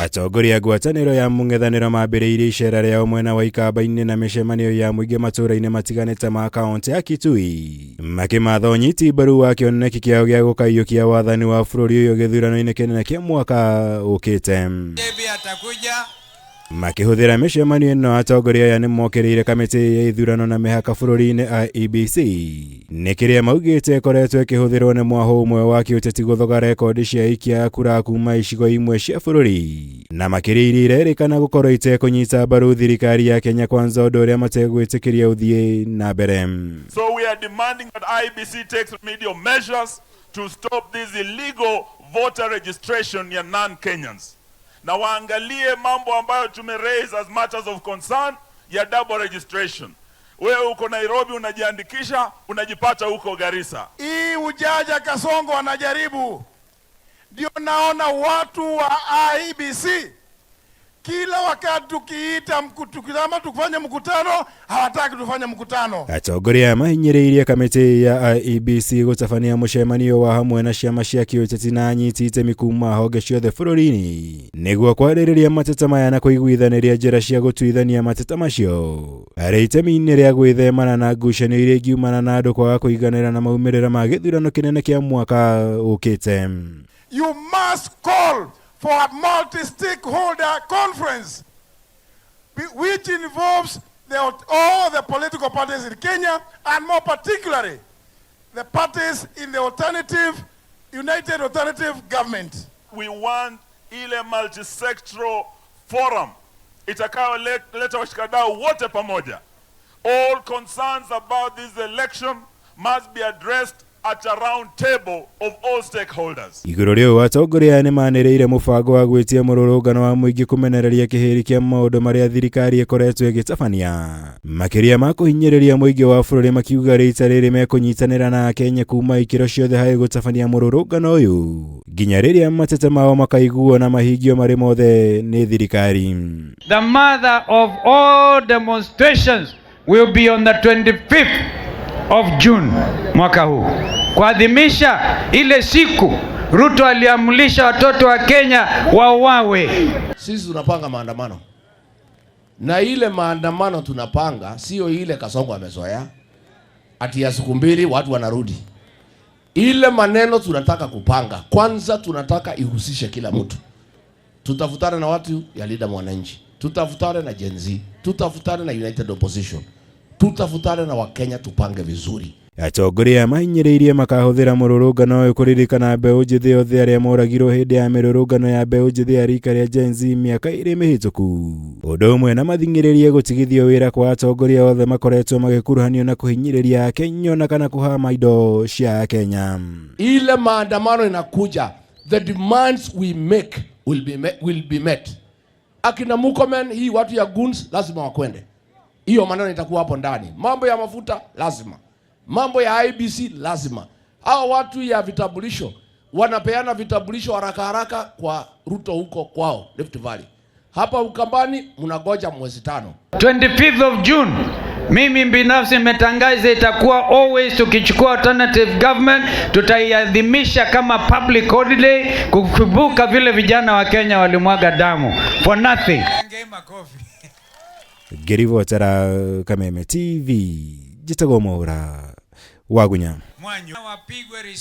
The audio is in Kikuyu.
Atongoria a ngwatanĩro ya mũng'ethanĩro mambĩrĩirie icera rĩao mwena wa Ikamba-inĩ na mĩcemanio ya mũingĩ matũũra-inĩ matiganĩte ma kaũntĩ ya Kitui, makĩmatha ũnyiti mbaru wa kĩoneki kĩao gĩa gũkaiyũkia wathani wa bũrũri ũyũ gĩthurano-inĩ kĩnene kĩa mwaka ũkĩte. JB atakuja. Makĩhũthĩra mĩcemanio ĩno, atongoria aya nĩ mokĩrĩire kamĩtĩ ya ithurano na mĩhaka bũrũri-inĩ IEBC nĩ kĩrĩa maugĩte ĩkoretwo ĩkĩhũthĩrwo nĩ mwahũ ũmwe wa kĩũteti gũthoga rekondi cia aikia a kura kuma icigo imwe cia bũrũri, na makĩria iria irerĩkana gũkorwo itekũnyita mbaru thirikari ya Kenya Kwanza, ũndũ ũrĩa mategwĩtĩkĩria ũthiĩ na mbere. So we are demanding that IEBC takes remedial measures to stop this illegal voter registration ya non-Kenyans. Na waangalie mambo ambayo tume raise as matters of concern ya double registration. Wewe uko Nairobi unajiandikisha, unajipata huko Garissa. Hii ujanja Kasongo anajaribu, ndio naona watu wa IEBC kila wakati tukiita tukisema tukifanya mkutano, hawataki tufanye mkutano. Atongoria aya mahinyĩrĩirie kamĩtĩ ya IEBC gũtabania mũcemanio wa hamwe na ciama cia kĩũteti na anyiti itemi kuma honge ciothe bũrũri-inĩ nĩguo kwarĩrĩria mateta maya na kũiguithanĩria njĩra cia gũtuithania mateta macio, arĩ itemi-inĩ rĩa gwĩthemana na ngucanio iria ingiumana na andũ kwaga kũiganĩra na maumĩrĩra ma gĩthurano kĩnene kĩa mwaka ũkĩte. You must call for a multi-stakeholder conference which involves all the political parties in Kenya, and more particularly the parties in the United Alternative Government. We want ile multi-sectoral forum itakayoleta washikadau wote pamoja. All concerns about this election must be addressed at a round table of all stakeholders. Igũrũ rĩu, atongoria aya nĩmanĩrĩire mũbango wa gwĩtia mũrũrũngano wa mũingĩ kũmenereria kĩhĩri kĩa maũndũ marĩa thirikari ĩkoretwo ĩgĩtabania, makĩria ma kũhinyĩrĩria mũingĩ wa bũrũri, makiuga rita rĩrĩ mekũnyitanĩra na Akenya kuma ikĩro ciothe harĩ gũtabania mũrũrũngano ũyũ nginya rĩrĩa mateta mao makaiguo na mahingio marĩ mothe nĩ thirikari. The mother of all demonstrations will be on the 25th of June mwaka huu, kuadhimisha ile siku Ruto aliamrisha watoto wa Kenya wauawe. Sisi tunapanga maandamano, na ile maandamano tunapanga sio ile Kasongo amezoea ati ya siku mbili watu wanarudi. Ile maneno tunataka kupanga, kwanza tunataka ihusishe kila mtu. Tutafutana na watu ya Linda Mwananchi, tutafutana na Gen Z, tutafutana na United Opposition, tutafutana na Wakenya, tupange vizuri. Atongoria mahinyĩrĩirie makahũthĩra mũrũrũngano ũyũ kũririkana mbeũ njĩthĩ othe arĩa moragirwo hĩndĩ ya mĩrũrũngano ya mbeũ njĩthĩ ya rika rĩa Gen Z mĩaka 2 mĩhĩtũku, ũndũ ũmwe na mathing'ĩrĩrie gũtigithio wĩra kwa atongoria othe makoretwo magĩkuruhanio na kũhinyĩrĩria Akenya ona kana kũhama indo cia Akenya. Ile maandamano inakuja, the demands we make will be met. Akina Murkomen, hii watu ya goons lazima wakwende. Hiyo maneno itakuwa hapo ndani. Mambo ya mafuta lazima, mambo ya IEBC lazima. Hao watu ya vitambulisho wanapeana vitambulisho haraka haraka kwa Ruto huko kwao Rift Valley. Hapa Ukambani mnangoja mwezi 5. 25th of June, mimi binafsi nimetangaza itakuwa always tukichukua alternative government tutaiadhimisha kama public holiday kukumbuka vile vijana wa Kenya walimwaga damu for nothing. Ngĩribotera Kameme TV, njĩtagwo Mwaũra Wagunya. Wapigwe risasi.